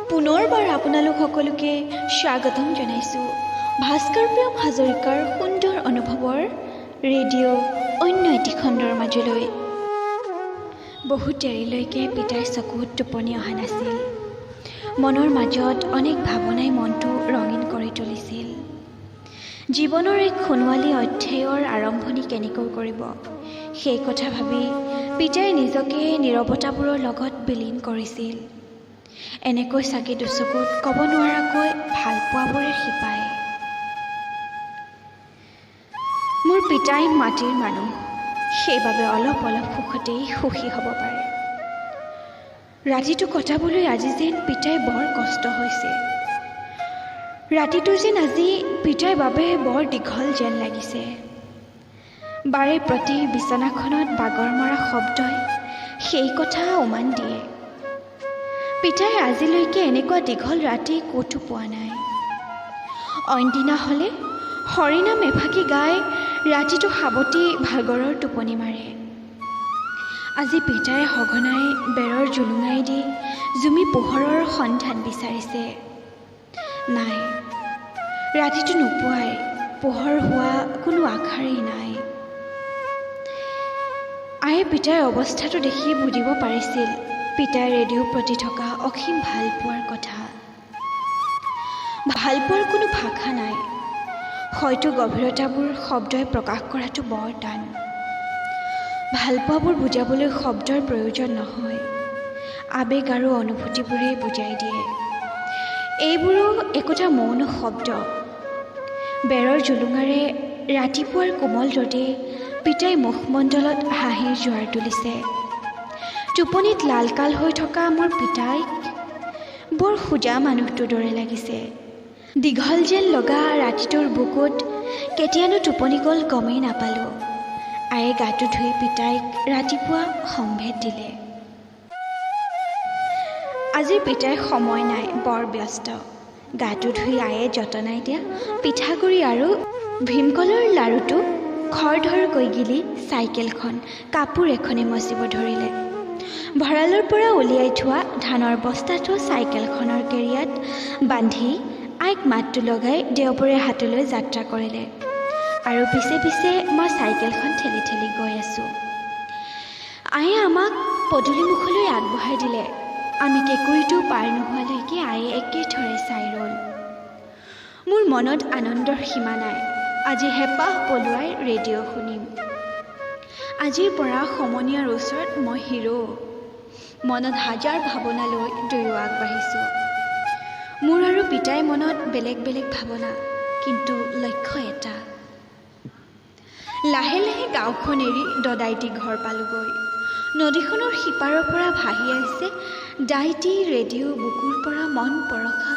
পুনৰবাৰ আপোনালোক সকলোকে স্বাগতম জনাইছোঁ ভাস্কৰ প্ৰিয়ম হাজৰিকাৰ সুন্দৰ অনুভৱৰ ৰেডিঅ' অন্য এটি খণ্ডৰ মাজলৈ। বহুত দেৰিলৈকে পিতাইৰ চকুত টোপনি অহা নাছিল। মনৰ মাজত অনেক ভাৱনাই মনটো ৰঙীন কৰি তুলিছিল। জীৱনৰ এক সোণোৱালী অধ্যায়ৰ আৰম্ভণি কেনেকৈ কৰিব সেই কথা ভাবি পিতাই নিজকে নীৰৱতাবোৰৰ লগত বিলীন কৰিছিল। এনেকৈ চাগে দুচকুত ক'ব নোৱাৰাকৈ ভালপোৱাবোৰে শিপায়। মোৰ পিতাই মাটিৰ মানুহ, সেইবাবে অলপ অলপ সুখতেই সুখী হ'ব পাৰে। ৰাতিটো কটাবলৈ আজি যেন পিতাইৰ বৰ কষ্ট হৈছে। ৰাতিটো যেন আজি পিতাইৰ বাবে বৰ দীঘল যেন লাগিছে। বাৰে প্ৰতি বিচনাখনত বাগৰ মৰা শব্দই সেই কথা উমান দিয়ে। পিতাই আজিলৈকে এনেকুৱা দীঘল ৰাতি ক'তো পোৱা নাই। অইনদিনা হ'লে হৰিনাম এফাকি গাই ৰাতিটো সাৱটি ভাগৰৰ টোপনি মাৰে। আজি পিতাই সঘনাই বেৰৰ জোলোঙাই দি জুমি পোহৰৰ সন্ধান বিচাৰিছে। নাই, ৰাতিটো নোপোৱাই পোহৰ হোৱা কোনো আশাৰেই নাই। আয়ে পিতাইৰ অৱস্থাটো দেখি বুজিব পাৰিছিল পিতাইৰ ৰেডিঅ'ৰ প্ৰতি থকা অসীম ভালপোৱাৰ কথা। ভালপোৱাৰ কোনো ভাষা নাই, হয়তো গভীৰতাবোৰ শব্দই প্ৰকাশ কৰাটো বৰ টান। ভালপোৱাবোৰ বুজাবলৈ শব্দৰ প্ৰয়োজন নহয়, আৱেগ আৰু অনুভূতিবোৰেই বুজাই দিয়ে। এইবোৰো একোটা মৌন শব্দ। বেৰৰ জোলোঙাৰে ৰাতিপুৱাৰ কোমল ৰ'দে পিতাইৰ মুখমণ্ডলত হাঁহিৰ জোৱাৰ তুলিছে। টোপনিত লালকাল হৈ থকা মোৰ পিতাইক বৰ সোজা মানুহটোৰ দৰে লাগিছে। দীঘল যেন লগা ৰাতিটোৰ বুকুত কেতিয়ানো টোপনি গ'ল গমেই নাপালোঁ। আয়ে গাটো ধুই পিতাইক ৰাতিপুৱা সম্ভেদ দিলে। আজিৰ পিতাইৰ সময় নাই, বৰ ব্যস্ত। গাটো ধুই আয়ে যতনাই দিয়া পিঠাগুড়ি আৰু ভীমকলৰ লাড়ুটো খৰধৰকৈ গিলি চাইকেলখন কাপোৰ এখনে মচিব ধৰিলে। ভঁৰালৰ পৰা উলিয়াই থোৱা ধানৰ বস্তাটো চাইকেলখনৰ কেৰিয়াত বান্ধি আইক মাতটো লগাই দেওবৰীয়া হাটলৈ যাত্ৰা কৰিলে আৰু পিছে পিছে মই চাইকেলখন ঠেলি ঠেলি গৈ আছোঁ। আয়ে আমাক পদূলিমুখলৈ আগবঢ়াই দিলে। আমি কেঁকুৰিটো পাৰ নোহোৱালৈকে আয়ে একেথৰে চাই ৰ'ল। মোৰ মনত আনন্দৰ সীমা নাই। আজি হেঁপাহ পলুৱাই ৰেডিঅ' শুনিম। আজিৰ পৰা সমনীয়াৰ ওচৰত মই হিৰ'। মনত হাজাৰ ভাৱনা লৈ দুয়ো আগবাঢ়িছোঁ। মোৰ আৰু পিতাইৰ মনত বেলেগ বেলেগ ভাৱনা, কিন্তু লক্ষ্য এটা। লাহে লাহে গাঁওখন এৰি দদাইটি ঘৰ পালোগৈ। নদীখনৰ সিপাৰৰ পৰা ভাহি আহিছে দাইটি ৰেডিঅ' বুকুৰ পৰা মন পৰশা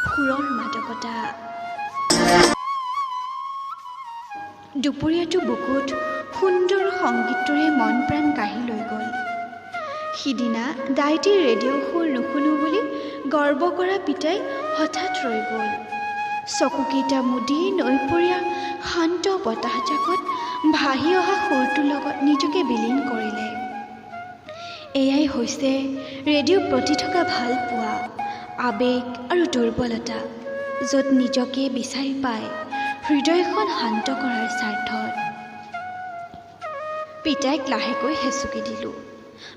সুৰৰ মাদকতা। দুপৰীয়াটো বুকুত সুন্দৰ সংগীতটোৰে মন প্ৰাণ কাঢ়ি লৈ গ'ল। সিদিনা দাইটিৰ ৰেডিঅ' সুৰ নুশুনো বুলি গৰ্ব কৰা পিতাই হঠাৎ ৰৈ গ'ল। চকুকেইটা মুদি নৈপৰীয়া শান্ত বতাহজাকত ভাহি অহা সুৰটোৰ লগত নিজকে বিলীন কৰিলে। এয়াই হৈছে ৰেডিঅ'ৰ প্ৰতি থকা ভালপোৱা, আৱেগ আৰু দুৰ্বলতা, য'ত নিজকে বিচাৰি পাই হৃদয়খন শান্ত কৰাৰ স্বাৰ্থত। পিতাইক লাহেকৈ হেঁচুকি দিলোঁ।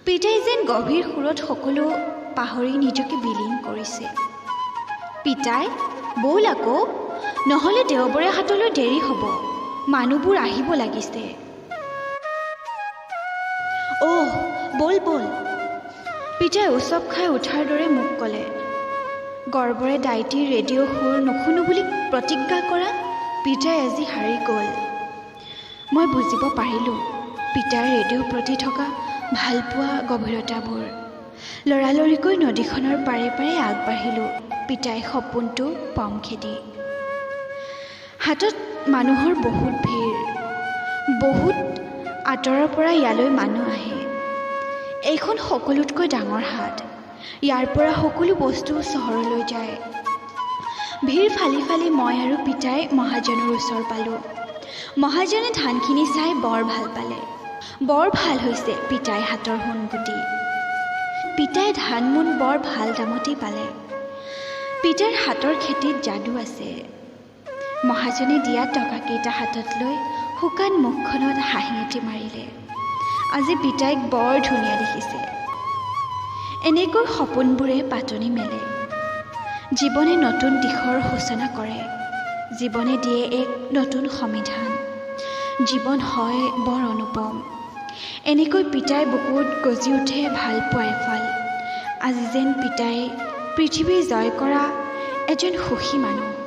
পিতাই যেন গভীৰ সুৰত সকলো পাহৰি নিজকে বিলীন কৰিছে। পিতাই, ব'ল আকৌ, নহ'লে দেওবৰীয়া হাটলৈ দেৰি হ'ব, মানুহবোৰ আহিব লাগিছে। অহ, ব'ল ব'ল। পিতাই উচপ খাই উঠাৰ দৰে মোক ক'লে। গৰ্বৰে দাইটিৰ ৰেডিঅ' সুৰ নুশুনো বুলি প্ৰতিজ্ঞা কৰা পিতাই আজি হাৰি গ'ল। মই বুজিব পাৰিলোঁ পিতাইৰ ৰেডিঅ'ৰ প্ৰতি থকা ভালপোৱা গভীৰতাবোৰ। লৰালৰিকৈ নদীখনৰ পাৰে পাৰে আগবাঢ়িলোঁ পিতাইৰ সপোনটো পম খেদি। হাটত মানুহৰ বহুত ভিৰ। বহুত আঁতৰৰ পৰা ইয়ালৈ মানুহ আহে। এইখন সকলোতকৈ ডাঙৰ হাট। ইয়াৰ পৰা সকলো বস্তু চহৰলৈ যায়। ভিৰ ফালি ফালি মই আৰু পিতাই মহাজনৰ ওচৰ পালোঁ। মহাজনে ধানখিনি চাই বৰ ভাল পালে। বৰ ভাল হৈছে পিতাইৰ হাতৰ সোণগুটি। পিতাই ধানমোন বৰ ভাল দামতেই পালে। পিতাইৰ হাতৰ খেতিত যাদু আছে। মহাজনে দিয়া টকাকেইটা হাতত লৈ শুকান মুখখনত হাঁহি এটি মাৰিলে। আজি পিতাইক বৰ ধুনীয়া দেখিছে। এনেকৈ সপোনবোৰে পাতনি মেলে। জীৱনে নতুন দিশৰ সূচনা কৰে। জীৱনে দিয়ে এক নতুন সমিধান। জীৱন হয় বৰ অনুপম। এনেকৈ পিতাইৰ বুকুত গজি উঠে ভালপোৱা এফাল। আজি যেন পিতাই পৃথিৱী জয় কৰা এজন সুখী মানুহ।